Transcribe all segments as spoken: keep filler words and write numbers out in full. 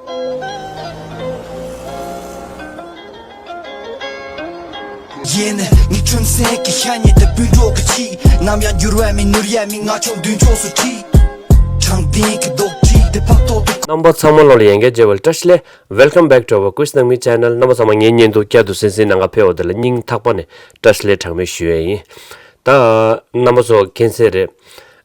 ཡིན། ངའི་ཁྲིམས་སེང་གི་ཤ་ཉེ་དེ་སྤུན་གྲོགས་ཀྱི་ཆེད། ནམ་ཡང་འགྱུར་བ་མེད་ནོར་ཡ་མེད། ང་ཆོ་མདུན་ཕྱོགས་སུ་ཁྲིད། དྲང་བདེན་གྱི་རྡོག་ཁྲིད་དེ་ཕག་ཐོག་ཏུ། རྣམ་པ་ཚང་མ་ལོ་ལ་ཡན་གྱི་རྗེ་བལ་བཀྲ་ཤིས་ལེ། Welcome back to our quiz ནང་མི་channel། རྣམ་པ་ཚང་མ་ངའི་བརྙན་ཐུང་བསྐྱར་དུ་གསན་གཟིགས་གནང་ག་ཕེབས་པ་དེ་ལ་སྙིང་ཐག་པ་ནས་བཀྲ་ཤིས་ལེ་གྲངས་མེད་ཞུ་ཡས་ཡིན། ད་རྣམ་པ་ཚོ་མཁྱེན་གསལ་རེད།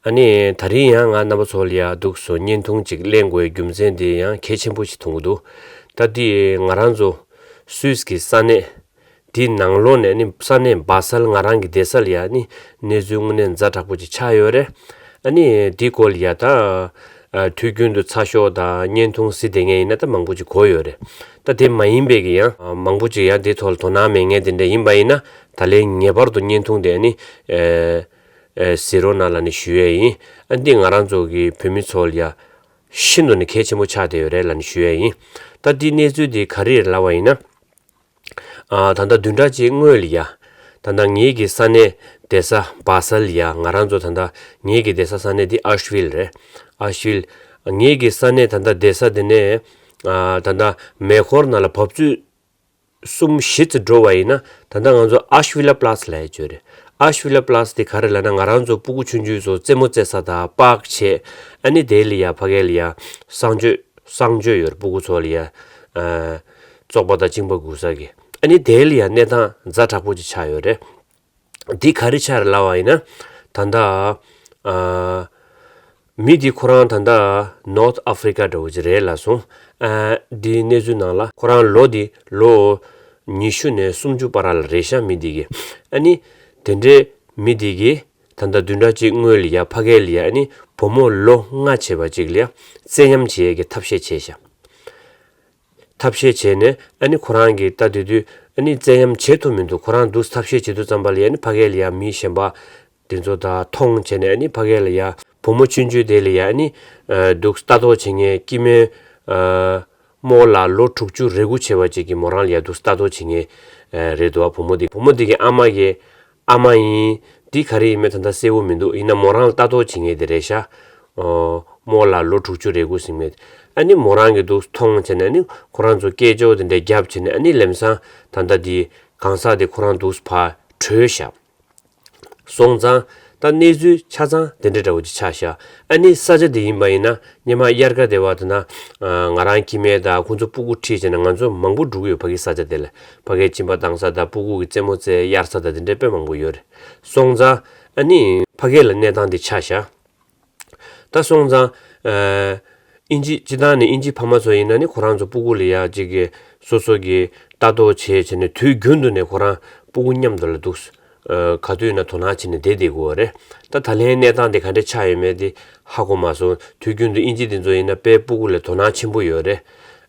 ཨ་ནི་ད་རིང་ཡང་ང་རྣམ་པ་ཚོ་ལ་ཡ་འདུག་སོ་བརྙན་ཐུང་ཅིག་གླེང་དགོས་རྒྱུ་མཚན་དེ་ཡང་གལ་ཆེན་པོ་ཞིག་མཐོང་གི་འདུག་ད་དེ་ང་རང་ཚོ་སུད་སི་གི་ས་གནས་དེའི་ནང་ལོགས་ནས་ནི་ས་གནས་སྦ་སལ་ང་རང་གི་བསྡད་ས་ལ་ཡ་ནི་གནས་ཚུལ་དངོས་གནས་ཛ་དྲག་པོ་ཅིག་ཆགས་ཡོད་རེད། ཨ་ནི་དེའི་སྐོར་ལ་ཡ་ད་དུས་རྒྱུན་དུ་ཚ་ཤོག་དང་བརྙན་ཐུང་གཟིགས་བསྡད་མཁན་ཡིན་ན་ད་མང་པོ་ཅིག་གོ་ཡོད་རེད། ད་དེ་མ་ཡིན་པའི་གི་ཡང་མང་པོ་ཅིག་ཡང་དེའི་ཐོག་ལ་དོ་སྣང་མེད་མཁན་དེ་འདྲ་ཡིན་པ་ཡིན་ན་ད་ལན་ངེས་པར་དུ་བརྙན་ཐུང་དེ་ནི་གཟིགས་རོགས་གནང་ལབ་ནས་ཞུ་ཡས་ཡིན། ཨ་འདི་ང་རང་ཚོ་གི་བོད་མི་ཚོ་ལ་ཡ་ཤིན་ཏུ་ནས་གལ་ཆེན་པོ་ཆགས་བསྡད་ཡོད་རེད་ལབ་ནས་ཞུ་ཡས་ཡིན། ད་འདི་གནས་ཚུལ་འདི་ག་རེ་རེད་ལབ་པ་ཡིན་ན། ཨ་ད་ལྟ་བདུན་ཕྲག་གཅིག་སྔོན་ལ་ཡ། ད་ལྟ་ངེད་ཀྱི་ས་གནས་བསྡད་ས་སྦ་སལ་ལ་ཡ་ང་རང་ཚོ་ད་ལྟ་ངེད་ཀྱི་བསྡད་ས་ས་གནས་འདི་ཨ་ཤི་ཝིལ་རེད། ཨ་ཤི་ཝིལ། ངེད་ཀྱི་ས་གནས་ད་ལྟ་བསྡད་ས་དེ་ནས་ཨ་ད་ལྟ་མེ་འཁོར་ནང་ལ་བབས་ཚོད་གསུམ་བཞི་ཙམ་འགྲོ་བ་ཡིན་ན་ད་ལྟ་ང་ཚོ་ཨ་ཤི་ཝི་ལ་པ་ལ་སི་ལབ་ཡ་ཅིག་ཡོད་རེད། ཨ་ཤི་ཝི་ལ་པ་ལ་སི་དེ་ག་རེ་ལབ་ན་ང་རང་ཚོ་སྤུ་གུ་ཆུང་ཆུང་ཚོ་རྩེད་མོ་རྩེ་ས་དང་པཱརྐ་བྱས། ཨ་ནི་དེ་ལ་ཡ་ཕ་གི་ལ་ཡ་གསང་སྤྱོད་གསང་སྤྱོད་ཡོད་རེད། སྤུ་གུ་ཚོ་ལ་ཡ་ཨ་བཙོག་པ་དང་གཅིན་པ་འགུག་ས་གི། ཨ་ནི་དེ་ལ་ཡ་གནས་སྟངས་ཛ་དྲག་པོ་ཅིག་ཆགས་ཡོད་རེད། འདི་ག་རེ་ཆགས་རེད་ལབ་པ་ཡིན་ན། ད་ལྟ་ཨ་མི་འདི་ཁོ་རང་ད་ལྟ་North Africa འདྲ་བོ་ཅིག་རེད་ལབ་སོང་། ཨ་འདིའི་གནས་ཚུལ་ནང་ལ་ཁོ་རང་ལོ་འདི་ལོ་ཉི་ཤུ་ནས་སུམ་ཅུ་བར་ལ་རེད་ཤག་མི་འདི་གི། ཨ་ནི་དེ་འདྲའི་མི་འདི་གི་ད་ལྟ་བདུན་ཕྲག་གཅིག་སྔོན་ལ་ཡ་ཕ་གི་ལ་ཡ་ཨ་ནི་བུ་མོ་ལོ་ལྔ་བྱས་པ་ཅིག་ལ་ཡ་བཙན་གཡེམ་བྱེད་ཡས་ཀྱི་ཐབས་ཤེས་བྱས་ཤག་ཐབས་ཤེས་བྱས་ནས་ཨ་ནི་ཁོ་རང་གིས་ད་དེ་དུས་ཨ་ནི་བཙན་གཡེམ་བྱེད་ཐུབ་མི་འདུག་ཁོ་རང་འདུག་ཐབས་ཤེས་བྱེད་དུས་ཙམ་པ་ལ་ཡ་ཨ་ནི་ཕ་གི་ལ་ཡ་མི་གཞན་པ་དེ་ཚོ་དང་མཐོང་བྱས་ནས་ཨ་ནི་ཕ་གི་ལ་ཡ་བུ་མོ་ཆུང་ཆུང་དེ་ལ་ཡ་ཨ་ནི་འདུག་ལྟ་རྟོག་བྱེད་མཁན་སྐྱེ་དམན་རྨོ་ལགས་ལོ་དྲུག་ཅུ་རེ་དགུ་བྱས་པ་ཅིག་གིས་མོ་རང་ལ་ཡ་འདུག་ལྟ་རྟོག་བྱེད་མཁན་རེད་འདུག་ཨ་བུ་མོ་དེ་བུ་མོ་དེ་གི་ཨ་མ་གིས། ཨ་མ་ཡིན། འདི་ག་རེ་ཡིན་མིན་ད་ལྟ་གསལ་པོ་མི་འདུག་ཡིན་ན་མོ་རང་ལ་ལྟ་རྟོག་བྱེད་མཁན་དེ་རེད་ཤག་ཨོ། རྨོ་ལགས་ལོ་དྲུག་ཅུ་རེ་དགུ་ཟིན་མེད། ཨ་ནི་མོ་རང་གིས་འདུག་མཐོང་བྱས་ནས་ཨ་ནི་ཁོ་རང་ཚོ་སྐད་ཅོར་དེ་འདྲ་བརྒྱབ་བྱས་ནས་ཨ་ནི་ལམ་སང་ད་ལྟ་འདི་གང་ཟག་དེ་ཁོ་རང་འདུག་ཕར་བྲོས་ཤག་སོང་ཙང་ད་གནས་ཚུལ་ཆ་ཚང་དེ་འདྲ་འདྲ་བོ་ཅིག་ཆགས་ཤག་ཨ་ནི་ས་ཆ་དེ་ཡིན་པ་ཡིན་ན་སྔོན་མ་དབྱར་ཁ་དེ་བ་དེ་ན་ང་རང་སྐྱེ་དམན་དང་ཁོང་ཚོ་སྤུ་གུ་ཁྲིད་བྱས་ནས་ང་ཚོ་མང་པོ་འགྲོ་གི་ཡོད། ཕ་གི་ས་ཆ་དེ་ལ་ཕ་གིའི་གཅིན་པ་བཏང་ས་དང་སྤུ་གུ་གི་རྩེད་མོ་རྩེ་གཡར་ས་དང་དེ་འདྲ་དཔེ་མང་པོ་ཡོད་རེད། སོང་ཙང་ཨ་ནི་ཕ་གི་ལ་གནས་སྟངས་དེ་ཆགས་ཤག་ད་སོང་ཙང་ཨ་ཨིན་ཇི་སྤྱི་བཏང་ནས་ཨིན་ཇི་ཕ་མ་ཚོ་ཡིན་ན་ནི་ཁོ་རང་ཚོ་སྤུ་གུ་ལ་ཡ་གཅིག་གི་སོ་སོ་གི་ལྟ་རྟོག་བྱས་བྱས་ནས་དུས་རྒྱུན་དུ་ནས་ཁོ་རང་སྤུ་གུ་མཉམ་དུ་ལ་འདུག་ཨ་ག་དུས་ན་དོ་སྣང་བྱས་ནས་བསྡད་བསྡད་དགོས་པ་རེད། ད་ད་ལན་གནས་སྟངས་དེ་ག་འདྲ་ཆགས་ཡོད་མེད་དེ་ཧ་གོ་མ་སོང་། དུས་རྒྱུན་དུ་ཨིན་ཇི་དེ་ཚོ་ཡིན་ན་དཔེ་སྤུ་གུ་ལ་དོ་སྣང་ཆེན་པོ་ཡོད་རེད།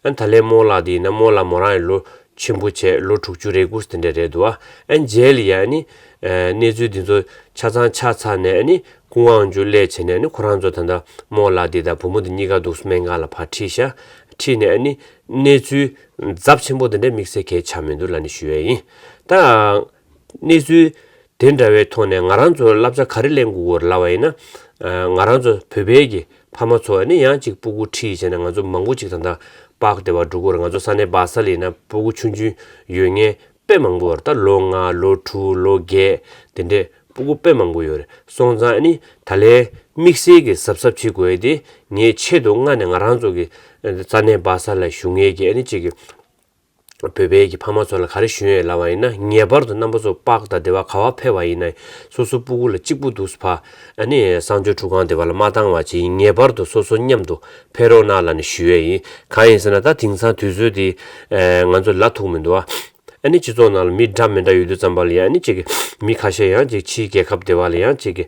ཨ་ད་ལན་རྨོ་ལགས་དེ་ཡིན་ན་རྨོ་ལགས་མོ་རང་ཡི་ལོ་ཆེན་པོ་བྱས་ལོ་དྲུག་ཅུ་རེ་དགུ་དེ་འདྲ་རེད་འདུག་ཨ་རྗེས་ལ་ཡ་ཨ་ནི་ཨ་གནས་ཚུལ་དེ་ཚོ་ཆ་ཚང་ཆགས་ཚར་ནས་ཨ་ནི་སྐུ་ངོ་ཨང་ཅུ་སླེབས་བྱས་ནས་ཨ་ནི་ཁོ་རང་ཚོ་ད་ལྟ་རྨོ་ལགས་དེ་དང་བུ་མོ་དེ་གཉིས་ཀ་འདུག་སྨན་ཁང་ལ་ཕར་ཁྲིད་ཤག་ཁྲིད་ནས་ཨ་ནི་གནས་ཚུལ་ཚབས་ཆེན་པོ་དེ་འདྲ་དམིགས་བསལ་གང་ཡང་ཆགས་མི་འདུག་ལབ་ནས་ཞུ་ཡས་ཡིན། ད། གནས་ཚུལ་དེ་འདྲ་བའི་ཐོག་ནས་ང་རང་ཚོར་བསླབ་བྱ་ག་རེ་ལེན་དགོས་ཀྱི་ཡོད་ལབ་པ་ཡིན་ན། ང་རང་ཚོ་བོད་པའི་གི་ཕ་མ་ཚོ་ནི་ཡང་ཅིག་སྤུ་གུ་ཁྲིད་བྱས་ནས་ང་ཚོ་མང་པོ་ཅིག་ད་ལྟ་པཱརྐ་དེ་བར་འགྲོ་གི་ཡོད་རེད། ང་ཚོ་ས་གནས་སྦ་སལ་ཡིན་ན་སྤུ་གུ་ཆུང་ཆུང་ཡོད་མཁན་དཔེ་མང་པོ་ཡོད་རེད། ད་ལོ་ལྔ་ལོ་དྲུག་ལོ་བརྒྱད་དེ་འདྲས་སྤུ་གུ་དཔེ་མང་པོ་ཡོད་རེད། སོང་ཙང་ནི་ད་ལན་དམིགས་བསལ་གྱི་གཟབ་གཟབ་བྱེད་དགོས་ཡས་དེ་ངས་ཆེད་དུ་མངགས་ནས་ང་རང་ཚོ་གི་ས་གནས་སྦ་སལ་ལ་བཞུགས་མཁན་གྱི་ཨ་ནི་ཅིག་གི་བོད་པའི་གི་ཕ་མ་ཚོ་ལ་ག་རེ་ཞུ་ཡས་ལབ་པ་ཡིན་ན། ངེས་པར་དུ་རྣམ་པ་ཚོ་པཱརྐ་དང་སྡེ་བ་ག་པར་ཕེབས་པ་ཡིན་ན་སོ་སོ་སྤུ་གུ་ལ་གཅིག་པུ་འདུག་སེ་ཕར་ཨ་ནི་གསང་སྤྱོད་ཁྲུས་ཁང་སྡེ་བ་ལ་མ་བཏང་བ་བྱས། ངེས་པར་དུ་སོ་སོ་མཉམ་དུ་ཕེབས་རོགས་གནང་ལབ་ནས་ཞུ་ཡས་ཡིན། གང་ཡིན་ཟེར་ན་ད་དེང་སང་དུས་ཚོད་འདི་ང་ཚོ་ལ་ཐུག་མི་འདུག་ཨ། ཨ་ནི་སྤྱི་ཚོགས་ནང་ལ་མི་འདྲ་མི་འདྲ་ཡོད་དུས་ཙམ་པ་ལ་ཡང་ཨ་ནི་ཅིག་གི་མི་ཁ་ཤས་ཡང་ཅིག་ཕྱིའི་རྒྱལ་ཁབ་སྡེ་བ་ལ་ཡང་ཅིག་གི་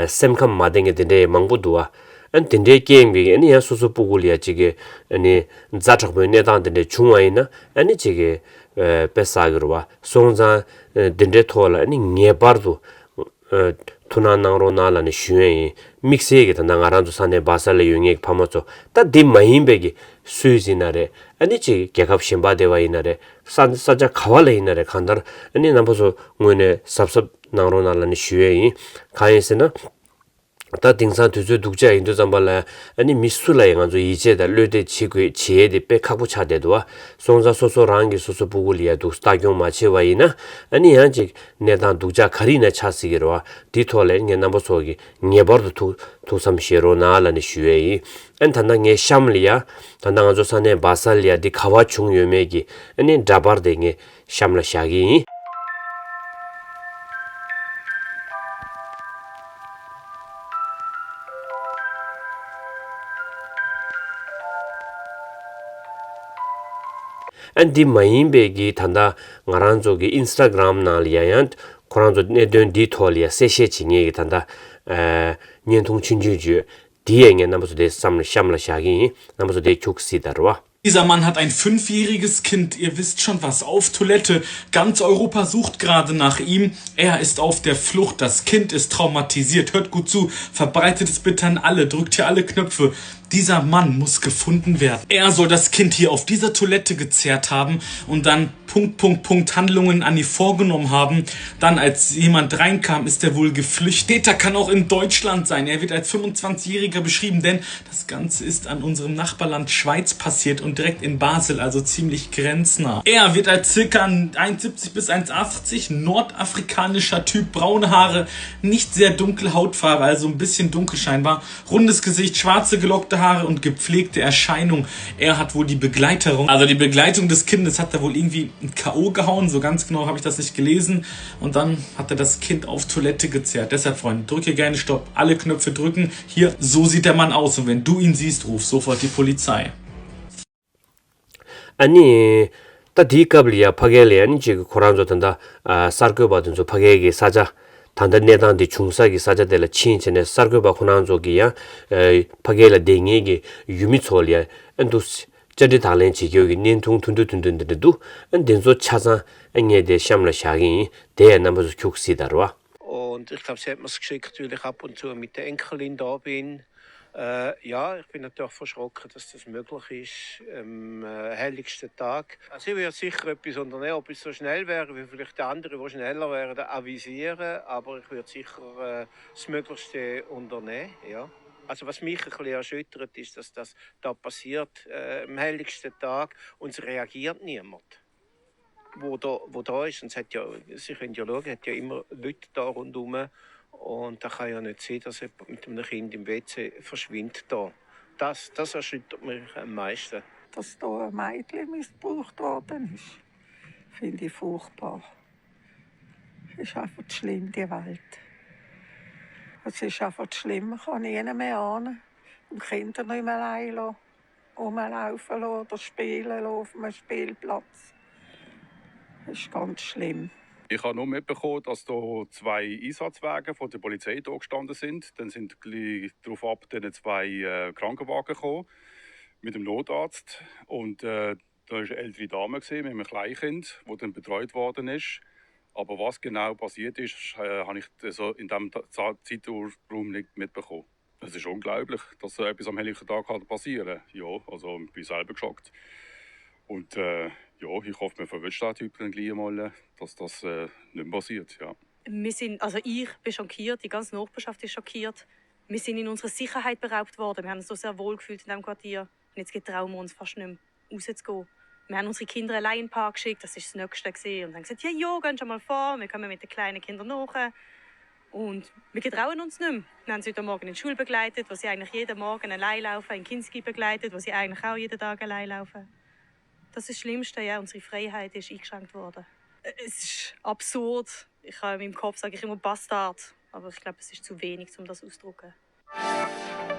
སེམས་ཁམས་མ་བདེ་མཁན་དེ་འདྲའི་མང་པོ་འདུག་ཨ། ཨ་ནི་དེ་འདྲའི་རྐྱེན་གྱིས་ཨ་ནི་ཡང་སོ་སོ་སྤུ་གུ་ལ་ཡང་ཅིག་གི་ཨ་ནི་ཛ་དྲག་པོའི་གནས་སྟངས་དེ་འདྲ་བྱུང་བ་ཡིན་ན་ཨ་ནི་ཅིག་གི་དཔེ་བསགས་ཀྱི་རེད་བ། སོང་ཙང་དེ་འདྲའི་ཐོག་ལ་ཨ་ནི་ངེས་པར་དུ་ཐུགས་སྣང་གནང་རོགས་གནང་ལབ་ནས་ཞུ་ཡས་ཡིན། དམིགས་བསལ་གྱི་ད་ལྟ་ང་རང་ཚོ་ས་གནས་སྦ་སལ་ལ་ཡོད་མཁན་གྱི་ཕ་མ་ཚོ། ད་འདི་མ་ཡིན་པའི་གི་སུད་སི་ཡིན་ན་རེད། ཨ་ནི་ཅིག་རྒྱལ་ཁབ་གཞན་པ་སྡེ་བ་ཡིན་ན་རེད། ས་ས་ཆ་ག་བ་ལ་ཡིན་ན་རེད། གང་ལྟར་ཨ་ནི་རྣམ་པ་ཚོ་ངོས་ནས་གཟབ་གཟབ་གནང་རོགས་གནང་ལབ་ནས་ཞུ་ཡས་ཡིན། གང་ཡིན་ཟེར་ན། ད་དེང་སང་དུས་ཚོད་སྡུག་ཅག་ཡིན་དུས་ཙམ་པ་ལ་ཨ་ནི་མི་སུ་ལ་ཡང་ང་ཚོ་ཡིད་ཆེས་དང་བློ་གཏད་བྱེད་དགོས་བྱེད་ཡས་དེ་དཔེ་ཁག་པོ་ཆགས་བསྡད་འདུག་བ། སོང་ཙང་སོ་སོ་རང་གིས་སོ་སོ་སྤུ་གུ་ལ་ཡ་འདུག་ལྟ་སྐྱོང་མ་བྱས་པ་ཡིན་ན་ཨ་ནི་ཡང་ཅིག་གནས་སྟངས་སྡུག་ཅག་ག་རེ་ཡིན་ན་ཆགས་སྲིད་ཀྱི་རེད་བ། དེའི་ཐོག་ལ་ངས་རྣམ་པ་ཚོ་གིས་ངེས་པར་དུ་ཐུགས་ཐུགས་བསམ་བཞེས་རོགས་གནང་ལབ་ནས་ཞུ་ཡས་ཡིན། ཨ་ནི་ད་ལྟ་ངའི་གཤམ་ལ་ཡ་ད་ལྟ་ང་ཚོ་ས་གནས་སྦ་སལ་ལ་ཡ་འདི་ག་བ་བྱུང་ཡོད་མེད་ཀྱི་ཨ་ནི་འདྲ་པར་དེ་ངས་གཤམ་ལ་བཞག་གི་ཡིན། ཨ་འདི་མ་ཡིན་པའི་གི་ད་ལྟ་ང་རང་ཚོ་གི་ཨིན་སི་ཊ་གྷི་རམ་ནང་ལ་ཡང་ཡང་ཁོ་རང་ཚོ་གནད་དོན་འདིའི་ཐོག་ལ་ཡང་གསལ་བཤད་བྱེད་མཁན་གི་ད་ལྟ་ཨ་བརྙན་ཐུང་ཆུང་ཆུང་བརྗོད་འདི་ཡང་ངས་རྣམ་པ་ཚོ་དེ་བསམ་བློ་གཤམ་ལ་བཞག་གི་ཡིན། རྣམ་པ་ཚོ་དེ་འཁྱུག་སྲིད་ད་རེད་བ། Dieser Mann hat ein fünfjähriges Kind, ihr wisst schon was, auf Toilette. Ganz Europa sucht gerade nach ihm. Er ist auf der Flucht. Das Kind ist traumatisiert. Hört gut zu. Verbreitet es bitte an alle. Drückt hier alle Knöpfe. Dieser Mann muss gefunden werden. Er soll das Kind hier auf dieser Toilette gezerrt haben und dann Punkt, Punkt, Punkt Handlungen an ihr vorgenommen haben. Dann, als jemand reinkam, ist er wohl geflüchtet. Täter kann auch in Deutschland sein. Er wird als fünfundzwanzigjähriger beschrieben, denn das Ganze ist an unserem Nachbarland Schweiz passiert und direkt in Basel, also ziemlich grenznah. Er wird als circa eins siebzig bis eins achtzig, nordafrikanischer Typ, braune Haare, nicht sehr dunkle Hautfarbe, also ein bisschen dunkel scheinbar, rundes Gesicht, schwarze gelockte Haare und gepflegte Erscheinung. Er hat wohl die Begleiterung, also die Begleitung des Kindes hat er wohl irgendwie K O gehauen, so ganz genau habe ich das nicht gelesen. Und dann hat er das Kind auf Toilette gezerrt. Deshalb, Freunde, drückt hier gerne Stopp, alle Knöpfe drücken. Hier, so sieht der Mann aus. Und wenn du ihn siehst, ruf sofort die Polizei. ཨ་ནི། ད་དེའི་སྐབས་ལ་ཡ་ཕ་གི་ལ་ཡ་ནི་ཅིག་ཁོ་རང་ཚོ་ད་ལྟ་ཨ་གསར་འགོད་པ་དེ་ཚོ་ཕ་གི་གི་ས་ཆ་ད་ལྟ་གནས་སྟངས་དེ་བྱུང་ས་གི་ས་ཆ་དེ་ལ་ཕྱིན་བྱས་ནས་གསར་འགོད་པ་ཁོ་རང་ཚོ་གི་ཡ་ཨ་ཕ་གི་ལ་བསྡད་མཁན་གི་ཡུལ་མི་ཚོ་ལ་ཡ་ཨ་འདུག་བཅར་འདྲི་དང་ལེན་བྱེད་རྒྱུ་གི་བརྙན་ཐུང་ཐུང་ཐུང་ཐུང་ཐུང་འདི་འདྲ་འདུག་ཨ་འདི་ཚོ་ཆ་ཚང་ཨ་ངས་དེ་གཤམ་ལ་བཞག་གི་ཡིན། དེ་ཡང་རྣམ་པ་ཚོ་འཁྱུག་སྲིད་ད་རེད་བ། Und ich glaube, sie hat mir es geschickt, weil ich ab und zu mit der Enkelin da bin. Äh, ja, ich bin natürlich auch erschrocken, dass das möglich ist am äh, helllichsten Tag. Sie wird sicher etwas unternehmen, ob es so schnell wäre wie vielleicht der andere, wo schneller wäre, der avisieren, aber ich würde sicher äh, das Möglichste unternehmen. Ja. Also was mich ein bisschen erschüttert, ist, dass das da passiert äh, am helllichsten Tag und es reagiert niemand, wo da, wo da ist. Und es hat ja, Sie können ja schauen, es hat ja immer Leute da rundherum. Und da kann ja nicht sein, dass jemand mit einem Kind im W C verschwindet da. Das, das erschüttert mich am meisten. Dass da ein Mädchen missbraucht worden ist, finde ich furchtbar. Es ist einfach schlimm, die Welt. Es ist einfach schlimm, man kann nie mehr hin und Kinder nicht mehr allein lassen. Rumlaufen lassen oder spielen lassen auf einem Spielplatz. Das ist ganz schlimm. Ich habe nur mitbekommen, dass da zwei Einsatzwagen von der Polizei da gestanden sind. Dann sind gleich darauf ab dann zwei äh, Krankenwagen gekommen mit dem Notarzt. Und äh, da war eine ältere Dame gewesen, mit einem Kleinkind, wo dann betreut worden ist. Aber was genau passiert ist, äh, habe ich so in diesem Ta- Za- Zeitraum nicht mitbekommen. Es ist unglaublich, dass so etwas am Helllichten Tag kann passieren. Ja, also ich bin selber geschockt. Und äh, ja, ich hoffe, man verwünscht den Typ dann gleich mal, dass das äh, nicht mehr passiert. Ja. Wir sind, also ich bin schockiert, die ganze Nachbarschaft ist schockiert. Wir sind in unserer Sicherheit beraubt worden. Wir haben uns so sehr wohl gefühlt in diesem Quartier. Und jetzt getrauen wir uns fast nicht mehr, rauszugehen. Wir haben unsere Kinder allein in den Park geschickt, das ist das Nächste gewesen. Und haben gesagt, ja, ja, geh schon mal vor, wir kommen mit den kleinen Kindern nach. Und wir getrauen uns nicht mehr. Wir haben sie heute Morgen in die Schule begleitet, wo sie eigentlich jeden Morgen allein laufen, in Kinski begleitet, wo sie eigentlich auch jeden Tag allein laufen. Das ist das Schlimmste, ja, unsere Freiheit ist eingeschränkt worden. Äh, Es ist absurd. Ich kann in meinem Kopf sage ich immer Bastard, aber ich glaube, es ist zu wenig, um das auszudrücken.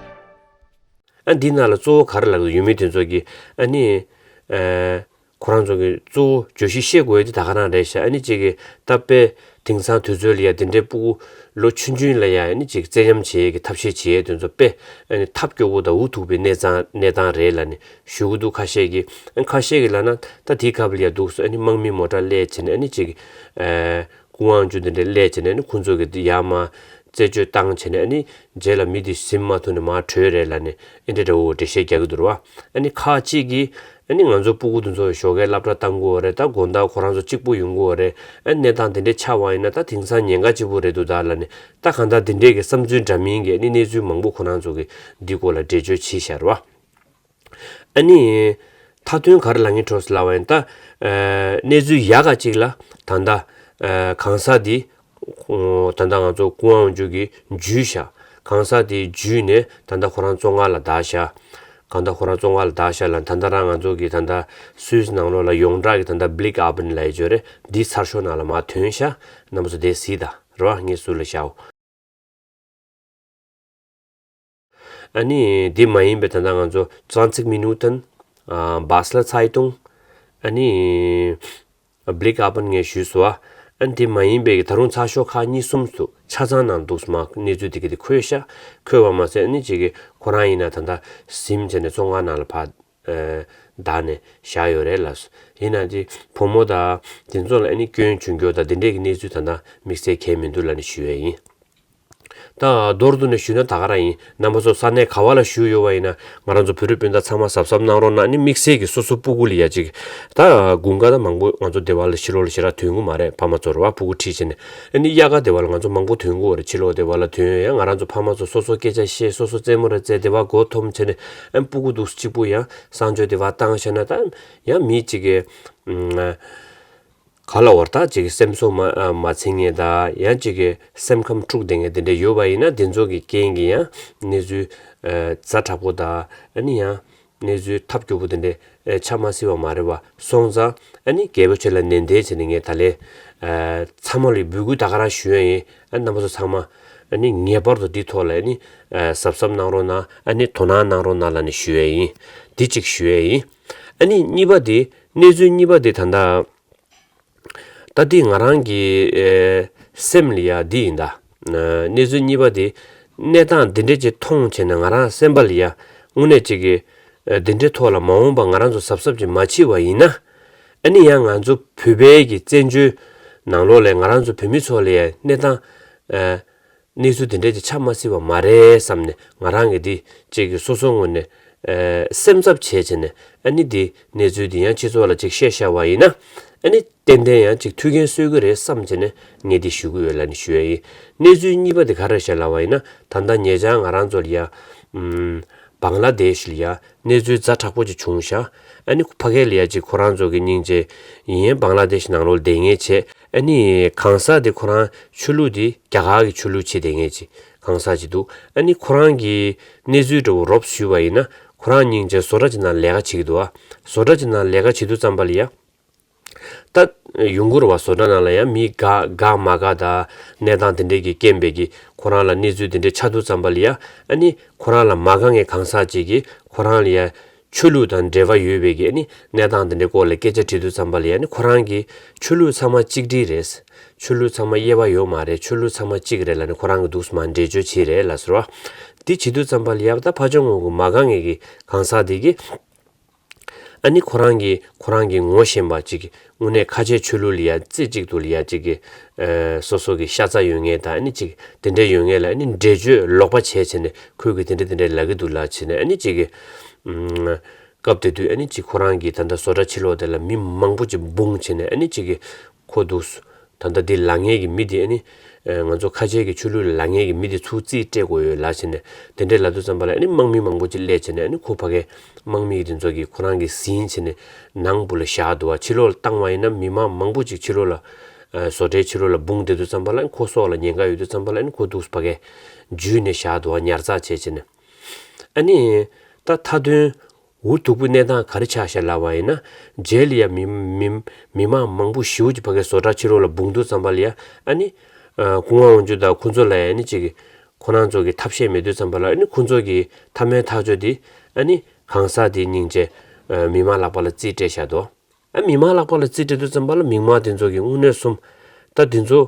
ཨ་འདི་ནང་ལ་གཙོ་བོ་ག་རེ་ལབ་ཡོད་མེད་དེ་ཚོ་གི་ཨ་ནི་ཨ་ཁོ་རང་ཚོ་གི་གཙོ་བོ་བརྗོད་གཞི་བཤད་དགོས་ཡ་དེ་ད་ག་རང་རེད་ཤག་ཨ་ནི་གཅིག་གི་ད་དཔེ་དེང་སང་དུས་ཚོད་ལ་ཡ་དེ་འདྲའི་སྤུ་གུ་ལོ་ཆུང་ཆུང་ལ་ཡ་ཨ་ནི་གཅིག་བཙན་གཡེམ་བྱེད་ཡ་གི་ཐབས་ཤེས་བྱེད་ཡ་དེ་ཚོ་དཔེ་ཨ་ནི་ཐབས་སྐྱོ་པོ་དང་འུ་ཐུག་པའི་གནས་སྟངས་གནས་སྟངས་རེད་ལབ་ནས་ཞུ་གི་འདུག་ཁ་ཤས་ཀྱིས། ཨ་ཁ་ཤས་ཀྱིས་ལབ་ན་ད་དེའི་སྐབས་ལ་ཡ་འདུག་སེ་ཨ་ནི་དམག་མི་མོ་ཊ་སླེབས་བྱས་ནས་ཨ་ནི་གཅིག་གི་ཨ་སྐུ་དབང་ཆུ་དེ་འདྲ་སླེབས་བྱས་ནས་ཨ་ནི་ཁོང་ཚོ་གི་ཡར་མར་ རྩད་གཅོད་བཏང་བྱས་ནས་ཨ་ནི་རྗེས་ལ་མི་དེ་ཟིན་མ་ཐུབ་ནས་མར་བྲོས་རེད་ལབ་ནས་ཨེ་འདྲ་འདྲ་བོ་འགྲེལ་བཤད་རྒྱག་གི་འདུག་ར་བ། ཨ་ནི་ཁག་ཅིག་གིས་ཨ་ནི་ང་ཚོ་སྤུ་གུ་དེ་ཚོ་ཞོགས་ཀས་སློབ་གྲྭ་བཏང་དགོས་རེད། ད་དགོང་དག་ཁོ་རང་ཚོ་གཅིག་པུ་ཡོང་དགོས་རེད། ཨ་ནི་གནས་སྟངས་དེ་འདྲས་ཆགས་པ་ཡིན་ན་ད་དེང་སང་ཉེན་ཁ་ཆེ་པོ་རེད་འདུག་ད་ལབ་ནས་ད་གང་ལྟར་དེ་འདྲས་ཀྱི་བསམ་ཚུལ་འདྲ་མིན་གྱི་ཨ་ནི་གནས་ཚུལ་མང་པོ་ཁོ་རང་ཚོ་གིས་འདི་སྐོར་ལ་འགྲེལ་བརྗོད་བྱས་བཞག་ར་བ། ཨ་ནི། མཐའ་དོན་ག་རེ་ལབ་ངེས་འཕྲོ་ལབ་པ་ཡིན་ད། ཨ། གནས་ཚུལ་ཡག་ག་ཅིག་ལ་ད་ལྟ། ཨ། གང་ཟག་འདི། ཨོ། ད་ལྟ་ང་ཚོ་སྐུ་ངོ་དབང་ཕྱུག་གིས་འཇུས་ཤག་གང་ཟག་དེ་འཇུས་ནས་ད་ལྟ་ཁོ་རང་བཙོན་ཁང་ལ་བདག་ཤག་གང་ལྟར་ཁོ་རང་བཙོན་ཁང་ལ་བདག་ཤག་ལ་ད་ལྟ་རང་ང་ཚོ་གི་ད་ལྟ་སུད་སི་ནང་ལོགས་ལ་ཡོངས་གྲགས་ཀྱི་ད་ལྟ་བྷི་ལིག་ཨ་བན་ལབ་ཡ་ཅིག་ཡོད་རེད། འདི་ཚར་ཤོག་ནང་ལ་མར་ཐོན་ཤག་རྣམ་པ་ཚོ་དེ་གཟིགས་དང་རེད་བ། ངས་ཟུར་ལ་བཞག་ཨ་ནི་འདི་མ་ཡིན་པའི་ད་ལྟ་ང་ཚོ་zwanzig Minuten། ཨ། Basler Zeitung། ཨ་ནི་བྷི་ལིག་ཨ་བན་ངས་ཞུས་སོང་ཨ། ཨ་ནི་འདི་མ་ཡིན་པའི་ད་རུང་ཚགས་ཤོག་ཁག་གཉིས་གསུམ་ཚོ་ཆ་ཚང་ནང་འདུག་སེ་མར་གནས་ཚུལ་དེ་ག་དེ་འཁོད་ཤག་འཁོད་པ་མ་ཟད་ཨ་ནི་ཅིག་གི་ཁོ་རང་ཡིན་ན་ད་ལྟ་ཟིན་བྱས་ནས་བཙོན་ཁང་ནང་ལ་ཕར། ཨ། བདག་ནས་བཞག་ཡོད་རེད་ལགས། ཡིན་ན་དེ་བུ་མོ་དང་དེ་ཚོ་ལ་ཨ་ནི་སྐྱོན་བྱུང་རྒྱུ་དང་དེ་འདྲས་ཀྱི་གནས་ཚུལ་ད་ལྟ་དམིགས་བསལ་གང་ཡང་མི་འདུག་ལབ་ནས་ཞུ་ཡས་ཡིན། ད་མདོར་བསྡུས་ནས་ཞུས་ན་ད་ག་རང་ཡིན། རྣམ་པ་ཚོ་ས་གནས་ག་བ་ལ་བཞུགས་ཡོད་པ་ཡིན་ན་ང་རང་ཚོ་བོད་རིགས་སྤུན་ཟླ་ཚང་མ་གཟབ་གཟབ་གནང་རོགས་གནང་། ཨ་ནི་དམིགས་བསལ་གྱི་སོ་སོ་སྤུ་གུ་ལ་ཡ་ཅིག་ད་དགུན་ཁ་ད་མང་པོ་ང་ཚོ་སྡེ་བ་ལ་ཕྱི་ལོགས་ལ་ཞེ་དྲག་ཐོན་གི་མ་རེད། ཕ་མ་ཚོ་རེད་བ། སྤུ་གུ་ཁྲིད་བྱས་ནས་ཨ་ནི་དབྱར་ཁ་སྡེ་བ་ལ་ང་ཚོ་མང་པོ་ཐོན་གི་ཡོད་རེད། ཕྱི་ལོགས་སྡེ་བ་ལ་ཐོན་ཡོད། ཡང་ང་རང་ཚོ་ཕ་མ་ཚོ་སོ་སོ་སྐད་ཆ་བཤད། སོ་སོ་རྩེད་མོ་ར་རྩེ། སྡེ་བ་མགོ་འཐོམ་བྱས་ནས་ཨ་ནི་སྤུ་གུ་འདུག་སེ་གཅིག་པུ་ཡང་གསང་སྤྱོད་སྡེ་བ་བཏང་བཞག་ན་ད་ཡང་མི་གཅིག་གིས། ག་ལ་བར་ཐག་ཅིག་སེམས་གསོ་མ་མ་འཚལ་མཁན་དང་ཡང་ཅིག་གི་སེམས་ཁམས་འཁྲུག་བསྡད་མཁན་དེ་འདྲ་ཡོད་པ་ཡིན་ན་དེ་ཚོ་གི་རྐྱེན་གྱིས་ཡང་གནས་ཚུལ་ཛ་དྲག་པོ་དང་ཨ་ནི་ཡང་གནས་ཚུལ་ཐབས་སྐྱོ་པོ་དེ་འདྲ་ཆགས་མ་སྲིད་པ་མ་རེད་པ། སོང་ཙང་ཨ་ནི་རྒྱལ་པོ་ཁྱེད་ལ་ནན་ཏན་བྱས་ནས་ངས་ད་ལན་ཚང་མ་ལ་འབོད་སྐུལ་ད་ག་རང་ཞུ་ཡ་ཡིན། ཨ་རྣམ་པ་ཚོ་ཚང་མ་ཨ་ནི་ངེས་པར་དུ་འདི་ཐོག་ལ་ཨ་ནི་གཟབ་གཟབ་གནང་རོགས་གནང་། ཨ་ནི་དོ་སྣང་གནང་རོགས་གནང་ལབ་ནས་ཞུ་ཡ་ཡིན། འདི་གཅིག་ཞུ་ཡ་ཡིན། ཨ་ནི་གཉིས་པ་དེ་གནས་ཚུལ་གཉིས་པ་དེ་ད་ལྟ། ད་འདི་ང་རང་གི་ཨེ་སེམས་ལ་ཡ་འདི་ཡིན་ད། ཨ་གནས་ཚུལ་གཉིས་པ་དེ་གནས་སྟངས་འདི་འདྲས་ཅིག་མཐོང་བྱས་ན་ང་རང་སེམས་པ་ལ་ཡ་དངོས་གནས་ཅིག་གི་ཨ་འདི་འདྲས་ཐོག་ལ་མ་འོངས་པ་ང་རང་ཚོ་གཟབ་གཟབ་ཅིག་མ་བྱས་པ་ཡིན་ན། ཨ་ནི་ཡང་ང་ཚོ་བོད་པའི་གི་བཙན་བྱོལ་ནང་ལོགས་ལ་ང་རང་ཚོ་བོད་མི་ཚོ་ལ་ཡ་གནས་སྟངས་ཨ། གནས་ཚུལ་དེ་འདྲས་ཅིག་ཆགས་མ་སྲིད་པ་མ་རེད་བསམ་ནས་ང་རང་གིས་འདི་གཅིག་གི་སོ་སོའི་ངོས་ནས་ཨ་སེམས་འཚབ་བྱས་བྱས་ནས་ཨ་ནི་འདི་གནས་ཚུལ་འདི་ཡང་སྤྱི་ཚོགས་ལ་ཅིག་བཤད་བཞག་པ་ཡིན་ན་ཨ་ནི་ཏན་ཏན་ཡང་ཅིག་ཐུགས་འགན་གསོས་ཀྱི་རེད་བསམ་བྱས་ནས་ངས་འདི་ཞུ་གི་ཡོད་ལབ་ནས་ཞུ་ཡ་ཡིན། གནས་ཚུལ་གཉིས་པ་འདི་ག་རེ་བཤད་ལབ་པ་ཡིན་ན་ད་ལྟ་ཉེ་ཆར་ང་རང་ཚོ་ལ་ཡ་ཨམ། བང་ལ་དེཤ་ལ་ཡ་གནས་ཚུལ་ཛ་དྲག་པོ་ཅིག་བྱུང་ཤག་ཨ་ནི་ཕ་གི་ལ་ཡ་ཅིག་ཁོ་རང་ཚོ་གི་སྙིང་རྗེ་ཡིན། བང་ལ་དེཤ་ནང་ལོགས་བསྡད་མཁན་བྱས། ཨ་ནི་གང་ཟག་དེ་ཁོ་རང་ཆོས་ལུགས་དེ་རྒྱ་གར་གྱི་ཆོས་ལུགས་བྱེད་བསྡད་མཁན་ཅིག་གང་ཟག་ཅིག་འདུག་ཨ་ནི་ཁོ་རང་གི་གནས་ཚུལ་འདྲ་བོ་རོབ་ཞུས་པ་ཡིན་ན་ཁོ་རང་སྙིང་རྗེ་བཟོ་གྲྭ་ཅིག་ནང་ལས་ཀ་བྱེད་ཀྱི་འདུག་ཨ་བཟོ་གྲྭ་ཅིག་ནང་ལས་ཀ་བྱེད་དུས་ཙམ་པ་ལ་ཡ། ད་ཡོང་གི་རེད་བ། བཟོ་གྲྭ་ནང་ལ་ཡང་མི་དགའ་དགའ་མ་དགའ་དང་གནས་སྟངས་དེ་འདྲས་ཀྱི་རྐྱེན་པས་ཀྱི་ཁོ་རང་ལ་གནས་ཚུལ་དེ་འདྲས་ཆགས་དུས་ཙམ་པ་ལ་ཡ་ཨ་ནི་ཁོ་རང་ལ་མ་དགའ་མཁན་གང་ཟག་ཅིག་གིས་ཁོ་རང་ལ་ཡ་ཆོས་ལུགས་དང་འབྲེལ་བ་ཡོད་པའི་གི་ཨ་ནི་གནས་སྟངས་དེ་འདྲས་སྐོར་ལ་སྐད་ཆ་དྲིས་དུས་ཙམ་པ་ལ་ཡ་ཨ་ནི་ཁོ་རང་གིས་ཆོས་ལུགས་ཚང་མ་གཅིག་སྒྲིལ་རེད། ཆོས་ལུགས་ཚང་མ་དབྱེ་བ་ཡོད་མ་རེད། ཆོས་ལུགས་ཚང་མ་གཅིག་རེད་ལབ་ནས་ཁོ་རང་གིས་འདུག་སེ་མར་འགྲེལ་བརྗོད་བྱས་རེད་ལབ་ཟེར་བ། འདི་བྱེད་དུས་ཙམ་པ་ལ་ཡ་ད་ཕར་ཕྱོགས་ངོས་ཀྱི་མ་དགའ་མཁན་གྱི་གང་ཟག་དེ་གིས། ཨ་ནི་ཁོ་རང་གིས་ཁོ་རང་གི་ངོ་ཤེས་པ་ཅིག་དངོས་གནས་ཁ་ཆེ་ཆོས་ལུགས་ལ་ཡ་རྩེ་གཅིག་ཏུ་ལ་ཡ་ཅིག་གི་ཨ་སོ་སོ་གི་ཤ་ཚ་ཡོད་མཁན་དང་ཨ་ནི་ཅིག་དེ་འདྲ་ཡོད་མཁན་ལ་ཨ་ནི་འགྲེལ་བརྗོད་ལོག་པ་བྱས་བྱས་ནས་ཁོས་གི་དེ་འདྲ་དེ་འདྲ་ལབ་གི་འདུག་ལབ་བྱས་ནས་ཨ་ནི་ཅིག་གི་ཨམ་སྐབས་དེ་དུས་ཨ་ནི་ཅིག་ཁོ་རང་གི་ད་ལྟ་བཟོ་གྲྭ་ཕྱི་ལོགས་དེ་ལ་མི་མང་པོ་ཅིག་འབུངས་བྱས་ནས་ཨ་ནི་ཅིག་གི་ཁོ་འདུག་སེ། ད་ལྟ་འདི་ལབ་མཁན་གྱི་མི་དེ་ཨ་ནི་ཨ་ང་ཚོ་ཁ་ཆེ་གི་ཆོས་ལུགས་ལ་ལབ་མཁན་གྱི་མི་དེ་ཚུར་རྩིས་སྤྲད་དགོས་ཡོད་ལབ་བྱས་ནས་དེ་འདྲས་ལབ་དུས་ཙམ་པ་ལ་ཨ་ནི་དམག་མི་མང་པོ་ཅིག་སླེབས་བྱས་ནས་ཨ་ནི་ཁོ་ཕ་གའི་དམག་མི་དེ་ཚོ་གིས་ཁོ་རང་གི་ཟིན་བྱས་ནས་ནང་སྦུག་ལ་བཞག་འདུག་བ། ཕྱི་ལོགས་ལ་བཏང་བ་ཡིན་ན་མི་མང་མང་པོ་ཅིག་ཕྱི་ལོགས་ལ་ཨ་བཟོ་གྲྭའི་ཕྱི་ལོགས་ལ་འབུངས་བསྡད་དུས་ཙམ་པ་ལ་ཨ་ནི་ཁོ་སྲོག་ལ་ཉེན་ཁ་ཡོད་དུས་ཙམ་པ་ལ་ཨ་ནི་ཁོ་འདུག་སེ་ཕ་གའི་འཇུས་ནས་བཞག་འདུག་བ། ཉར་ཚགས་བྱས་བྱས་ནས་ཨ་ནི་ད་མཐའ་དོན། འུ་ཐུག་པོའི་གནས་སྟངས་ག་རེ་ཆགས་ཤག་ལབ་པ་ཡིན་ན། རྗེས་ལ་ཡ་མི་མི་མི་མང་མང་པོ་ཞེ་པོ་ཅིག་ཕ་གིའི་བཟོ་གྲྭ་ཕྱི་ལོགས་ལ་འབུངས་དུས་ཙམ་པ་ལ་ཡ་ཨ་ནི། ཨ་སྐུ་ངོ་དབང་ཕྱུག་དང་ཁོ་ཚོ་ལ་ཡ་ཨ་ནི་ཅིག་གི་ཁོ་རང་ཚོ་གི་ཐབས་ཤེས་མེད་དུས་ཙམ་པ་ལ་ཨ་ནི་ཁོ་ཚོ་གི་ཐབས་མེད་ཐག་ཆོད་དེ་ཨ་ནི་གང་ཟག་དེ་སྙིང་རྗེ་ཨ་མི་མང་ལག་པ་ལ་རྩིས་སྤྲད་བཞག་འདུག་ཨ་མི་མང་ལག་པ་ལ་རྩིས་སྤྲད་དུས་ཙམ་པ་ལ་མི་མང་དེ་ཚོ་གི་དངོས་གནས་གསུམ། ད་དེ་ཚོ་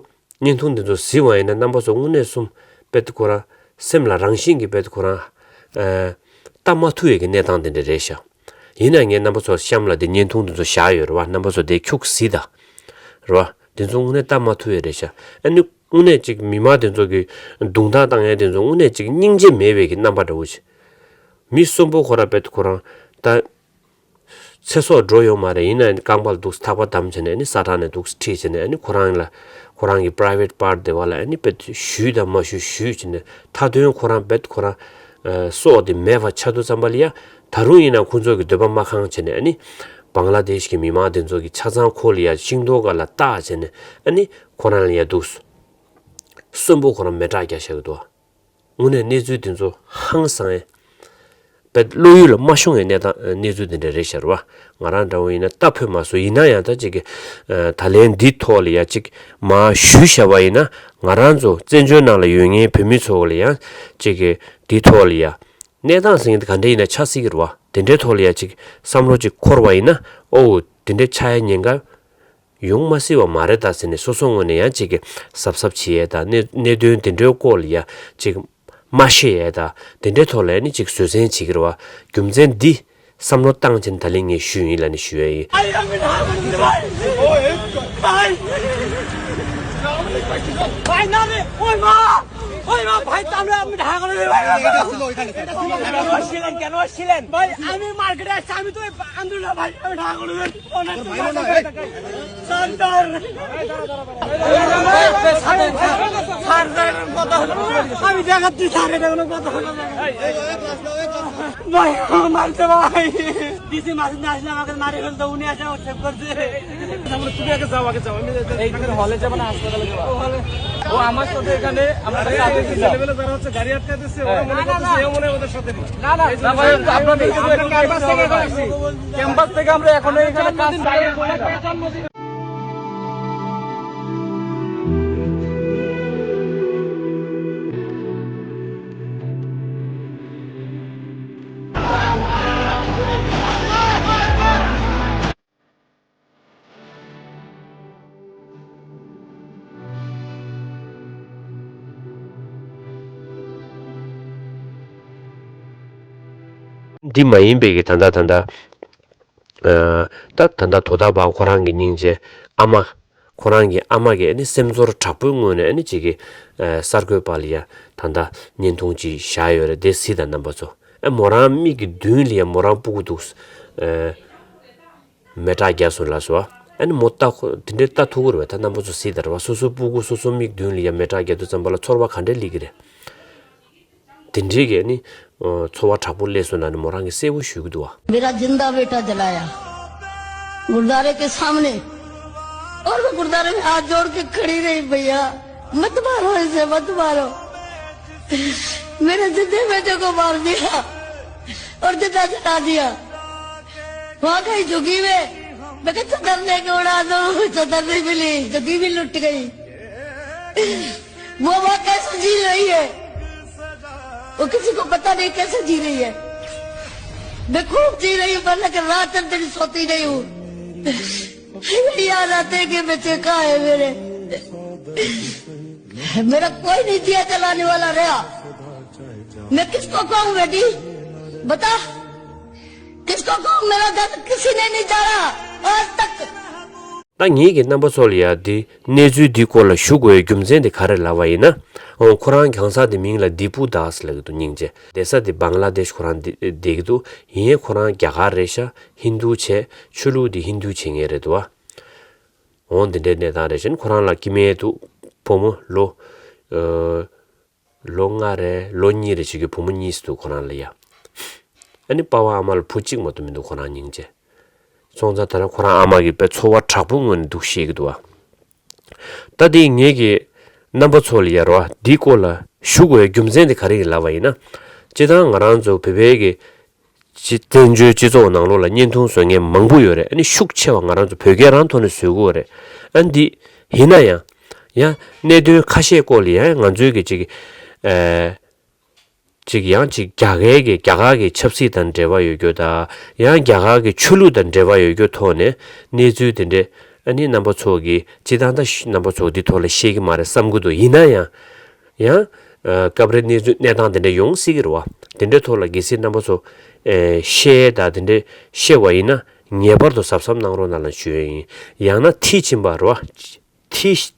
བརྙན་ཐུང་དེ་ཚོ་གཟིགས་པ་ཡིན་ན་རྣམ་པ་ཚོ་དངོས་གནས་གསུམ་དཔེ་ཁོ་རང་སེམས་ལ་རང་བཞིན་གྱིས་དཔེ་ཁོ་རང་ཨ་ལྟ་མ་ཐུབ་ཡས་ཀྱི་གནས་སྟངས་དེ་འདྲ་རེད་ཤག་ཡིན་ན་ངས་རྣམ་པ་ཚོ་གཤམ་ལ་དེ་བརྙན་ཐུང་དེ་ཚོ་བཞག་ཡོད་རེད་བ། རྣམ་པ་ཚོ་དེ་ཁྱུག་གཟིགས་དང་། རེད་བ། དེ་ཚོ་དངོས་གནས་ལྟ་མ་ཐུབ་ཡས་རེད་ཤག་ཨ་ནི་ དངོས་གནས་ཅིག་མི་མང་དེ་ཚོ་གི་རྡུང་རྡེག་བཏང་ཡས་དེ་ཚོ་དངོས་གནས་ཅིག་སྙིང་རྗེ་མེད་པའི་གི་རྣམ་པ་འདྲ་བོ་ཞིག་མི་གསོན་པོ་ཁོ་རང་རྦད་དེ་ཁོ་རང་ད་ཚེ་སྲོག་འགྲོ་ཡོད་མ་རེད། ཡིན་ན་རྐང་པ་ལ་འདུག་ཐག་པ་བསྡམས་བྱས་ནས་ཨ་ནི་ས་ཁྲ་ནས་འདུག་ཁྲིད་བྱས་ནས་ཨ་ནི་ཁོ་རང་ལ་ཁོ་རང་གི་private part དེ་བ་ལ་ཨ་ནི་རྦད་དེ་གཞུས་དང་མ་གཞུས་གཞུས་བྱས་ནས་མཐའ་དོན་ཁོ་རང་རྦད་དེ་ཁོ་རང་ཨ་སྲོག་དེ་མེད་པ་ཆགས་དུས་ཙམ་པ་ལ་ཡ། ད་རུང་ཡིན་ན་ཁོ་ཚོ་གི་འདོད་པ་མ་ཁེངས་བྱས་ནས་ཨ་ནི་བང་ལ་དེཤ་གི་མི་མང་དེ་ཚོ་གི་ཆ་ཚང་ཁོ་ལ་ཡ་ཤིང་ཏོག་སྒང་ལ་བཏགས་བྱས་ནས་ཨ་ནི་ཁོ་རང་ལ་ཡ་འདུག་གསོན་པོ་ཁོ་རང་མེ་སྲེག་རྒྱག་བཞག་གི་འདུག་དངོས་གནས་གནས་ཚུལ་དེ་ཚོ་ཧང་སང་ཡས། དཔེ་བློ་ཡུལ་ལ་མ་ཤོང་བའི་གནས་སྟངས་གནས་ཚུལ་དེ་འདྲ་རེད་ཤག་རེད་བ། ང་རང་འདྲ་བོ་ཡིན་ན་ལྟ་ཕོད་མ་སོང་། ཡིན་ན་ཡང་ད་ཅིག་གི་ད་ལན་འདི་ཐོག་ལ་ཡ་ཅིག་མར་ཞུས་བཞག་པ་ཡིན་ན་ང་རང་ཚོ་བཙན་བྱོལ་ནང་ལ་ཡོད་མཁན་བོད་མི་ཚོ་ལ་ཡང་ཅིག་གི་འདི་ཐོག་ལ་ཡ་གནས་སྟངས་ཟེར་མཁན་དེ་ག་འདྲ་ཡིན་ན་ཆགས་སྲིད་ཀྱི་རེད་བ། དེ་འདྲའི་ཐོག་ལ་ཡ་ཅིག་བསམ་བློ་ཅིག་འཁོར་བ་ཡིན་ན་ཨོ་དེ་འདྲའི་ཆགས་ཡ་ཉེན་ཁ་ཡོང་མ་སྲིད་པ་མ་རེད་ད་ཟེར་ནས་སོ་སོ་ངོས་ནས་ཡང་ཅིག་གི་གཟབ་གཟབ་བྱེད་ཡས་ད་གནད་གནད་དོན་དེ་འདྲའི་སྐོར་ལ་ཡ་ཅིག་མ་བཤད་ཡས་ད་དེ་འདྲའི་ཐོག་ལ་ནི་ཅིག་བཟོད་བསྲན་བྱེད་ཀྱི་རེད་བ། རྒྱུ་མཚན་འདི་བསམ་བློ་བཏང་བྱས་ནས་ད་ལན་ངས་ཞུས་ཡིན་ལ་ནི་ཞུ་ཡས་ཡིན། भाई, हम इधर भाई। भाई। भाई, ना रे, ओए माँ, ओए माँ, भाई, तामड़ा में ढाक लो रे भाई। কেন আসছিলেন? কেন আসছিলেন? ভাই, আমি মার্কেটে আসছি, আমি তো এই আন্দোলন ভাই, আমি ঢাকা করে দেন। ওনার তো মাথা ব্যথা করে। সর্দার। সর্দার কথা হলো। আমি দেখাচ্ছি স্যার, এটা কোনো কথা হলো না। ভাই, আমার মারছে ভাই। ডিসি মাসুদ না আসলে আমাকে মারে ফেলতো, উনি আসে আমার সেভ করছে। তুমি আগে যাও, আগে যাও। আমি এইখানে হলে যাবে না হাসপাতালে যাবে? ও আমার সাথে এখানে আমরা সাথে যাও। লেভেলে যারা হচ্ছে গাড়ি আটকাতেছে, ওরা মনে করতেছে এও মনে হয় ওদের সাথে নেই। না, না, না, ভাই, আপনাদের শুধু একটা ক্যাম্পাস থেকে এখন আসছি। ক্যাম্পাস থেকে আমরা এখন এখানে কাজ འདི་མ་ཡིན་པའི་གི་ད་ལྟ་ད་ལྟ་ཨ་ད་ད་ལྟ་དོ་བདག་པ་ཁོ་རང་གི་སྙིང་རྗེ་ཨ་མ། ཁོ་རང་གི་ཨ་མ་གིས་ཨ་ནི་སེམས་ཚོར་དྲག་པོའི་ངོས་ནས་ཨ་ནི་ཅིག་གི་ཨ་གསར་འགོད་པ་ལ་ཡ་ད་ལྟ་བརྙན་ཐུང་ཅིག་བཞག་ཡོད་རེད། དེ་གཟིགས་དང་རྣམ་པ་ཚོ། ཨ་མོ་རང་མིག་གི་མདུན་ལ་ཡ་མོ་རང་སྤུ་གུ་འདུག་ཨ་མེ་སྲེག་བརྒྱབ་སོང་ལབ་སོང་། ཨ་ནི་མོ་ལྟ་ཁོ་དེ་འདྲའི་ལྟ་ཐུབ་ཀྱི་རེད་བས། ད་རྣམ་པ་ཚོ་གཟིགས་དང་རེད་བ། སོ་སོའི་སྤུ་གུ་སོ་སོའི་མིག་མདུན་ལ་ཡ་མེ་སྲེག་བརྒྱབ་དུས་ཙམ་པ་ལ་ཚོར་བ་ག་འདྲས་སླེབས་ཀྱི་རེད། དེ་འདྲའི་གི་ནི་ཨ་ཚོར་བ་དྲག་པོ་སླེབས་སོང་ལབ་ནས་མོ་རང་གིས་གསལ་པོ་ཞུ་གི་འདུག་བ། मेरा जिंदा बेटा जलाया गुरुद्वारे के सामने, और मैं गुरुद्वारे में हाथ जोड़ के खड़ी रही, भैया, मत मारो इसे, मत मारो। मेरे जिंदे बेटे को मार दिया और जिंदा जला दिया। वहां कहीं झुकी हुए, मैं कहा, चादर लेके उड़ा दो, चादर नहीं मिली, जगी भी लुट गई। वो वहाँ कैसे जी रही है, वो किसी को पता नहीं कैसे जी रही है। मैं खूब जी रही हूँ, मैं लेकिन रात दिन सोती नहीं हूँ। यही याद आते हैं कि बच्चे कहाँ है मेरे। मेरा कोई नहीं दिया जलाने वाला रहा। मैं किसको कहूँ बेटी, बता, किसको कहूँ? मेरा घर किसी ने नहीं जाना आज तक। ད་ངེད་ཀྱིས་རྣམ་པ་ཚོ་ལ་ཡ་འདི་གནས་ཚུལ་འདིའི་སྐོར་ལ་ཞུ་དགོས་པའི་རྒྱུ་མཚན་དེ་ག་རེ་ལབ་པ་ཡིན་ན། འོ་ཁོ་རང་གང་ཟག་དེ་མིང་ལ་དི་པུ་དཱས་ལབ་ཀྱི་འདུག་སྙིང་རྗེ། བསྡད་ས་དེ་བང་ལ་དེཤ་ཁོ་རང་བསྡད་ཀྱི་འདུག་ཡིན་ཡང་ཁོ་རང་རྒྱ་གར་རེད་ཤག་ཧིན་དུ་བྱས། ཆོས་ལུགས་དེ་ཧིན་དུ་བྱེད་མཁན་རེད་འདུག་བ། འོ་འདི་འདྲའི་གནས་སྟངས་རེད་ཤག་ཁོ་རང་ལ་སྐྱེ་དམན་འདུག་བུ་མོ་ལོ། ཨ། ལོ་ལྔ་རེ་ལོ་གཉིས་རེ་བྱེད་ཀྱི་བུ་མོ་གཉིས་འདུག་ཁོ་རང་ལ་ཡ། ཨ་ནི་པ་ཕ་ཨ་མ་ལ་བུ་གཅིག་མ་གཏོགས་མི་འདུག་ཁོ་རང་སྙིང་རྗེ། སོང་ཙང་ད་ལྟ་ཁོ་རང་ཨ་མ་གིས་དཔེ་ཚོར་བ་དྲག་པོའི་ངང་ནས་འདུག་བཤད་ཀྱི་འདུག་བ། ད་དེ་ངེད་ཀྱིས་རྣམ་པ་ཚོ་ལ་ཡ་རོ་འདིའི་སྐོར་ལ་ཞུ་དགོས་པའི་རྒྱུ་མཚན་དེ་ག་རེ་ཡིན་ལབ་པ་ཡིན་ན། སྤྱིར་བཏང་ང་རང་ཚོ་བོད་པའི་གི་སྤྱི་བཙན་བྱོལ་སྤྱི་ཚོགས་ནང་ལོགས་ལ་བརྙན་ཐུང་བཟོ་མཁན་མང་པོ་ཡོད་རེད། ཨ་ནི་ཤུགས་ཆེ་བ་ང་རང་ཚོ་བོད་སྐད་རང་ཐོག་ནས་བཟོ་གི་ཡོད་རེད། ཨ་ནི་འདི་ཡིན་ན་ཡང་། ཡང་གནད་དོན་ཁ་ཤས་སྐོར་ལ་ཡང་ང་ཚོའི་གི་ཅིག་ཨ་ཅིག་ཡང་ཅིག་རྒྱ་གར་གི་རྒྱ་གར་གི་ཆབ་སྲིད་དང་འབྲེལ་བ་ཡོད་རྒྱུ་དང་། ཡང་རྒྱ་གར་གི་ཆོས་ལུགས་དང་འབྲེལ་བ་ཡོད་རྒྱུ་ཐོག་ནས་གནས་ཚུལ་དེ་འདྲས་ཨ་ནི་རྣམ་པ་ཚོ་གི་སྤྱིར་བཏང་ད་རྣམ་པ་ཚོ་འདི་ཐོག་ལ་བཤད་ཀྱི་མ་རེད་བསམ་གྱི་འདུག་ཡིན་ན་ཡང་། ཡང་། ཨ། སྐབས་རེ་གནས་ཚུལ་གནས་སྟངས་དེ་འདྲ་ཡོང་སྲིད་ཀྱི་རེད་བ། དེ་འདྲའི་ཐོག་ལ་གལ་སྲིད་རྣམ་པ་ཚོ། ཨེ། བཤད་དང་དེ་འདྲའི་བཤད་པ་ཡིན་ན་ངེས་པར་དུ་གཟབ་གཟབ་གནང་རོགས་གནང་ལ་ཞུ་ཡས་ཡིན། ཡང་ན་མཐིལ་ཕྱིན་པ་རེད་བ། མཐིལ།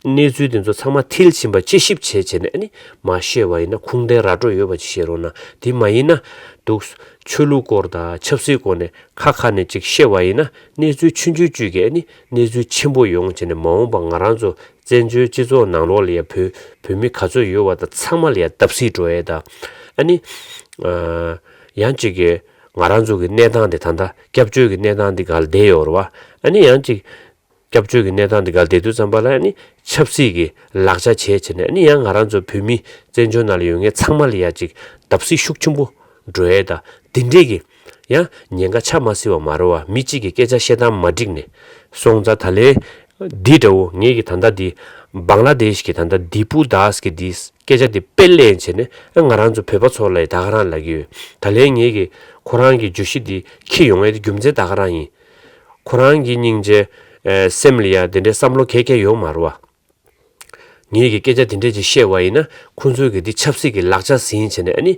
གནས་ཚུལ་དེ་ཚོ་ཚང་མ་མཐིལ་ཕྱིན་པ་དཔྱད་ཞིབ་བྱས་བྱས་ནས་ཨ་ནི་མར་བཤད་པ་ཡིན་ན་ཁུངས་ལྡན་ར་སྤྲོད་ཡོད་པ་ཅིག་བཤད་རོགས་གནང་། དེ་མ་ཡིན་ན་འདུག་ཆོས་ལུགས་སྐོར་དང་ཆབ་སྲིད་སྐོར་ནས་ཁ་ཁ་ནས་ཅིག་བཤད་པ་ཡིན་ན་གནས་ཚུལ་ཆུང་ཆུང་བཅུད་ཀྱིས་ཨ་ནི་གནས་ཚུལ་ཆེན་པོ་ཡོང་བྱས་ནས་མ་འོངས་པ་ང་རང་ཚོ་བཙན་བྱོལ་སྤྱི་ཚོགས་ནང་ལོགས་ལ་ཡ་བོད་བོད་མི་ག་ཚོད་ཡོད་པ་དང་ཚང་མ་ལ་ཡ་བརྡབ་གསིག་འགྲོ་ཡས་དང་། ཨ་ནི་ཨ་ཡང་ཅིག་གི་ང་རང་ཚོ་གི་གནས་སྟངས་དེ་ད་ལྟ་སྐྱབས་བཅོལ་གྱི་གནས་སྟངས་འདི་ག་ལ་བསྡད་ཡོད་རེད་བ། ཨ་ནི་ཡང་ཅིག་སྐྱབས་བཅོལ་གྱི་གནས་སྟངས་འདི་ག་ལ་བསྡད་དུས་ཙམ་པ་ལ་ཨ་ནི་ཆབ་སྲིད་ཀྱི་ལག་ཆ་བྱས་བྱས་ནས་ཨ་ནི་ཡང་ང་རང་ཚོ་བོད་མི་བཙན་བྱོལ་ནང་ལ་ཡོད་མཁན་ཚང་མ་ལ་ཡ་ཅིག་བརྡབ་གསིག་ཤུགས་ཆེན་པོ་འགྲོ་ཡས་དང་དེ་འདྲས་ཀྱི་ཡང་ཉེན་ཁ་ཆ་མ་སྲིད་པ་མ་རེད་བ། མི་གཅིག་གི་སྐད་ཆ་བཤད་སྟངས་མ་འགྲིག་ནས་སོང་ཙང་ད་ལན་འདི་འདྲ་བོ་ངེད་ཀྱི་ད་ལྟ་འདི་བང་ལ་དེཤ་གི་ད་ལྟ་དི་པུ་དཱས་ཀྱི་འདི་སྐད་ཆ་འདི་དཔེ་ལེན་བྱས་ནས་ཨ་ང་རང་ཚོ་བོད་པ་ཚོ་ལ་ད་ག་རང་ལབ་ཀྱི་ཡོད། ད་ལན་ངེད་ཀྱི་ཁོ་རང་གི་བརྗོད་གཞི་འདི་འཁྱེར་ཡོང་ཡས་དེ་རྒྱུ་མཚན་ད་ག་རང་ཡིན། ཁོ་རང་གི་སྙིང་རྗེ་ཨ་སེམས་ལ་ཡ་དེ་འདྲའི་བསམ་བློ་གས་ཀྱང་ཡོད་མ་རེད་བ། ངེད་ཀྱིས་སྐད་ཆ་དེ་འདྲས་ཅིག་བཤད་པ་ཡིན་ན་ཁོང་ཚོས་ཀྱི་འདི་ཆབ་སྲིད་ཀྱི་ལག་ཆ་ཟིན་བྱས་ནས་ཨ་ནི་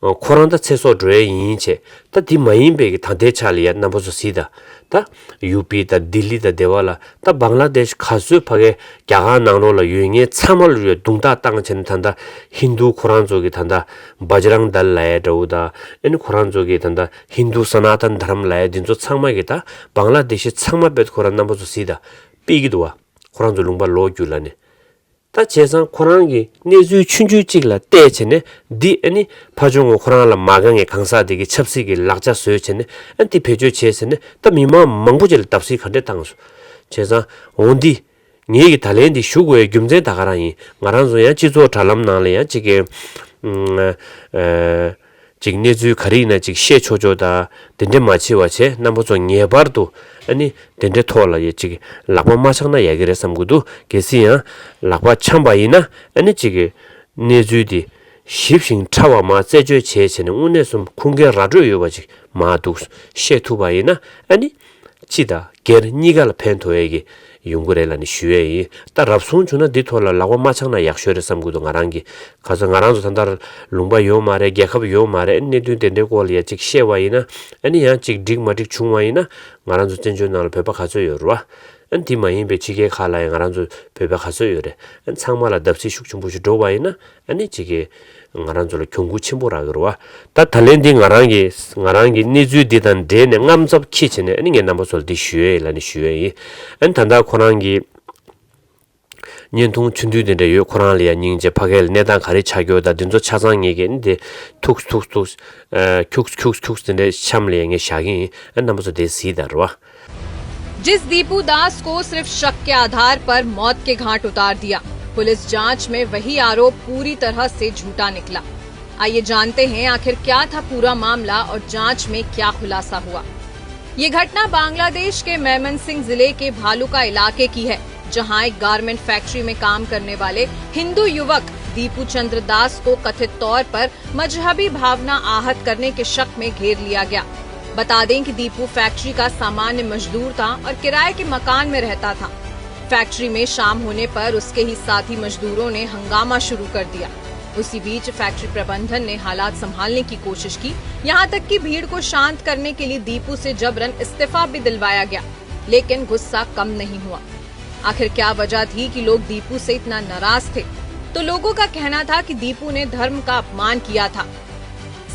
ཁོ་རང་ད་ཚེ་སྲོག་འགྲོ་ཡས་ཡིན་བྱས། ད་འདི་མ་ཡིན་པའི་གི་ད་ལྟའི་ཆ་ལ་ཡ་རྣམ་པ་ཚོ་གཟིགས་དང་། ད་ཡུ་པི་དང་ལྡི་ལི་དང་དེ་བ་ལ་ད་བང་ལ་དེཤ་ག་ཚོད་ཕ་གའི་རྒྱ་གར་ནང་ལོགས་ལ་ཡོད་མཁན་ཚང་མ་ལ་ཡོད་རྡུང་རྡེག་བཏང་བྱས་ནས་ད་ལྟ་ཧིན་དུ་ཁོ་རང་ཚོ་གི་ད་ལྟ་བ་ཇི་རང་དལ་ལབ་ཡས་འདྲ་བོ་དང་ཨ་ནི་ཁོ་རང་ཚོ་གི་ད་ལྟ་ཧིན་དུ་ས་ན་ཐན་དྷ་རམ་ལབ་ཡས་འདི་ཚོ་ཚང་མ་གི་ད་བང་ལ་དེཤ་ཚང་མ་དཔེ་ཁོ་རང་རྣམ་པ་ཚོ་གཟིགས་དང་སྤེལ་གྱི་འདུག་བ། ཁོ་རང་ཚོ་ལུང་པ་ལོག་རྒྱུ་ལ་ནི། ད་བྱས་ཙང་ཁོ་རང་གི་གནས་ཚུལ་ཆུང་ཆུང་གཅིག་ལ་བལྟས་བྱས་ནས་འདི་ཨ་ནི་ཕ་ཆུང་ངོ་ཁོ་རང་ལ་མ་དགའ་ངེས་གང་ཟག་དེ་གི་ཆབ་སྲིད་ཀྱི་ལག་ཆ་བཟོས་བྱས་ནས་ཨ་འདི་བེད་སྤྱོད་བྱས་ཟེར་ནས་ད་མི་མང་མང་པོ་ཅིག་ལ་བརྡབ་གསིག་ག་འདྲས་བཏང་སོང་། བྱས་ཙང་འོ་འདི་ངེད་ཀྱི་ད་ལན་འདི་ཞུ་དགོས་པའི་རྒྱུ་མཚན་ད་ག་རང་ཡིན། ང་རང་ཚོ་ཡང་སྤྱི་ཚོགས་དྲ་ལམ་ནང་ལ་ཡང་གཅིག་གི་ཨ། ཅིག་གནས་ཚུལ་ག་རེ་ཡིན་ན་ཅིག་བཤད་ཆོག་ཆོག་དང་དེ་འདྲས་མ་བྱེད་པ་བྱས་རྣམ་པ་ཚོ་ངེས་པར་དུ་ཨ་ནི་དེ་འདྲས་ཐོག་ལ་ཡ་ཅིག་ལག་པ་མ་འཆང་ན་ཡག་གི་རེད་བསམ་གི་འདུག་གལ་སྲིད་ཡང་ལག་པ་འཆང་པ་ཡིན་ན་ཨ་ནི་ཅིག་གི་གནས་ཚུལ་འདི་ཞིབ་ཞིང་ཕྲ་བ་མ་རྩད་གཅོད་བྱས་བྱས་ནས་དངོས་གནས་སུ་ཁུངས་སྐྱེལ་ར་སྤྲོད་ཡོད་པ་ཅིག་མ་འདུག་བཤད་ཐུབ་པ་ཡིན་ན་ཨ་ནི། སྤྱི་དང་སྒེར་གཉིས་ཀ་ལ་ཕན་ཐོགས་ཡས་ཀྱི་ཡོང་གི་རེད་ལབ་ནས་ཞུ་ཡས་ཡིན། ད་རབ་བྱུང་བྱུང་ན་འདི་ཐོག་ལ་ལག་པ་མ་འཆང་ན་ཡག་ཤོས་རེད་བསམ་གྱི་འདུག་ང་རང་གིས། ག་ཚོད་ང་རང་ཚོ་ད་ལྟ་ལུང་པ་ཡོད་མ་རེད། རྒྱལ་ཁབ་ཡོད་མ་རེད། གནད་དོན་དེ་འདྲའི་སྐོར་ལ་ཡ་གཅིག་བཤད་པ་ཡིན་ན་ཨ་ནི་ཡང་གཅིག་འགྲིག་མ་འགྲིག་བྱུང་བ་ཡིན་ན་ང་རང་ཚོ་བཙན་བྱོལ་ནང་ལ་བོད་པ་ག་ཚོད་ཡོད་རེད་བ། ཨ་ནི་དེ་མ་ཡིན་པའི་ཕྱི་རྒྱལ་ཁག་ལ་ཡང་ང་རང་ཚོ་བོད་པ་ག་ཚོད་ཡོད་རེད། ཨ་ནི་ཚང་མ་ལ་བརྡབ་གསིག་ཤུགས་ཆེན་པོ་ཞིག་འགྲོ་བ་ཡིན་ན། ཨ་ནི་གཅིག་གིས་ང་རང་ཚོ་ལ་གྱོང་གུད་ཆེན་པོ་རག་གི་རེད་བ། ད་ད་ལན་འདི་ང་རང་གི་ང་རང་གི་གནས་ཚུལ་འདི་དང་འབྲེལ་ནས་དངངས་འཚབ་འཁྱེར་བྱས་ནས་ཨ་ནི་ངས་རྣམ་པ་ཚོ་ལ་འདི་ཞུ་ཡས་ཡིན་ལབ་ནས་ཞུ་ཡས་ཡིན། ཨ་ནི་ད་ལྟ་ཁོ་རང་གི་བརྙན་ཐུང་ཆུང་དུས་དེ་འདྲ་ཡོད། ཁོ་རང་ལ་ཡང་སྙིང་རྗེ། ཕ་གི་ལ་གནས་སྟངས་ག་རེ་ཆགས་ཀྱི་ཡོད་ད་འདི་ཚོ་ཆ་ཚང་ངས་ཀྱི་ཨ་ནི་དེ་ཐུགས་ཐུགས་ཐུགས་ཁྱུགས་ཁྱུགས་ཁྱུགས་དེ་འདྲ་འཆམ་ལ་ཡང་ངས་བཞག་གི་ཡིན། ཨ་ནི་རྣམ་པ་ཚོ་དེ་གཟིགས་དང་རེད་བ། जिस दीपू दास को सिर्फ शक के आधार पर मौत के घाट उतार दिया, पुलिस जांच में वही आरोप पूरी तरह से झूठा निकला। आइए जानते हैं आखिर क्या था पूरा मामला और जांच में क्या खुलासा हुआ। ये घटना बांग्लादेश के मेमनसिंह जिले के भालुका इलाके की है, जहां एक गारमेंट फैक्ट्री में काम करने वाले हिंदू युवक दीपू चंद्र दास को कथित तौर पर मजहबी भावना आहत करने के शक में घेर लिया गया। बता दें कि दीपू फैक्ट्री का सामान्य मजदूर था और किराए के मकान में रहता था। फैक्ट्री में शाम होने पर उसके ही साथी मजदूरों ने हंगामा शुरू कर दिया। उसी बीच फैक्ट्री प्रबंधन ने हालात संभालने की कोशिश की, यहाँ तक कि भीड़ को शांत करने के लिए दीपू से जबरन इस्तीफा भी दिलवाया गया, लेकिन गुस्सा कम नहीं हुआ। आखिर क्या वजह थी कि लोग दीपू से इतना नाराज थे? तो लोगों का कहना था कि दीपू ने धर्म का अपमान किया था।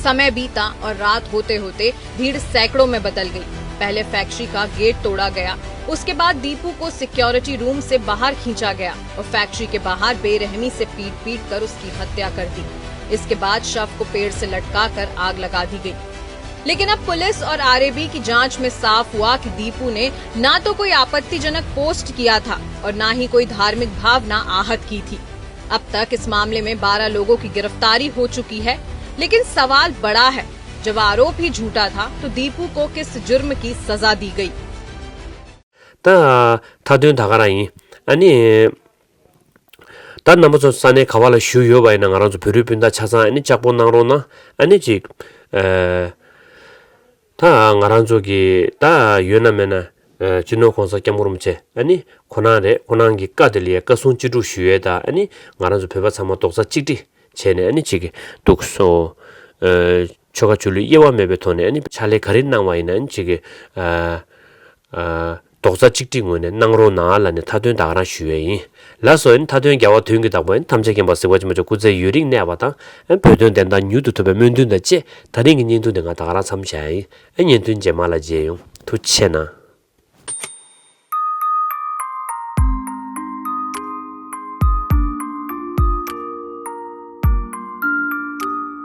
समय बीता और रात होते होते भीड़ सैकड़ों में बदल गई। पहले फैक्ट्री का गेट तोड़ा गया, उसके बाद दीपू को सिक्योरिटी रूम से बाहर खींचा गया और फैक्ट्री के बाहर बेरहमी से पीट पीट कर उसकी हत्या कर दी। इसके बाद शव को पेड़ से लटका कर आग लगा दी गई। लेकिन अब पुलिस और आरएबी की जांच में साफ हुआ कि दीपू ने ना तो कोई आपत्तिजनक पोस्ट किया था और ना ही कोई धार्मिक भावना आहत की थी। अब तक इस मामले में बारह लोगों की गिरफ्तारी हो चुकी है, लेकिन सवाल बड़ा है, जब आरोप ही झूठा था, तो दीपू को किस जुर्म की सजा दी गई? ད་མཐའ་དོན་ད་ག་རང་ཡིན། ཨ་ནི། ད་རྣམ་པ་ཚོ་ས་གནས་ག་བ་ལ་བཞུགས་ཡོད་པ་ཡིན་ན་ང་རང་ཚོ་བོད་རིགས་སྤུན་ཟླ་ཆ་ཚང་ཨ་ནི་ལྕགས་པོ་གནང་རོགས་གནང་། ཨ་ནི་ཅིག་ཨ། ད་ང་རང་ཚོ་གི་ད་ཡོད་ན་མེད་ན་ཨ་སྤྱི་ནོར་༸གོང་ས་༸སྐྱབས་མགོན་རིན་པོ་ཆེ་ཨ་ནི་ཁོ་རང་རེད། ཁོ་རང་གི་བཀའ་དེ་ལ་ཡ་བཀའ་གསུང་ཅི་སྒྲུབ་ཞུ་ཡས་ད་ཨ་ནི་ང་རང་ཚོ་བོད་པ་ཚང་མ་རྡོག་རྩ་གཅིག་སྒྲིལ་བྱས་ནས་ཨ་ནི་ཅིག་གི་འདུག་སོ། ཨ་ཆོལ་ཁ་ཆོས་ལུགས་དབྱེ་བ་མེད་པའི་ཐོག་ནས་ཨ་ནི་ཕྱག་ལས་ག་རེ་གནང་བ་ཡིན་ན་ཨ་ནི་ཅིག་གི་ཨ། ཨ། རྡོག་རྩ་གཅིག་སྒྲིལ་ངོས་ནས་གནང་རོགས་གནང་ལབ་ནས་མཐའ་དོན་ད་ག་རང་ཞུ་ཡས་ཡིན། ལགས་སོ། ཨ་ནི་མཐའ་དོན་རྒྱལ་བ་དོན་གྱི་བདག་པོ་ཨ་ནི་ཐམས་ཅད་མཁྱེན་པ་གཟིགས་པ་ཆེན་པོ་མཆོག་སྐུ་ཚེ་ཡུན་རིང་གནས་པ་དང་ཨ་ནི་བོད་དོན་བདེན་མཐའ་མྱུར་དུ་ཐོབ་པའི་སྨོན་འདུན་དང་བཅས་ད་རིང་གི་བརྙན་ཐུང་འདི་ང་ད་ག་རང་མཚམས་བཞག་ཡིན། ཨ་ནི་བརྙན་ཐུང་རྗེས་མ་ལ་མཇལ་ཡོང་། ཐུགས་རྗེ་ཆེ་གནང་།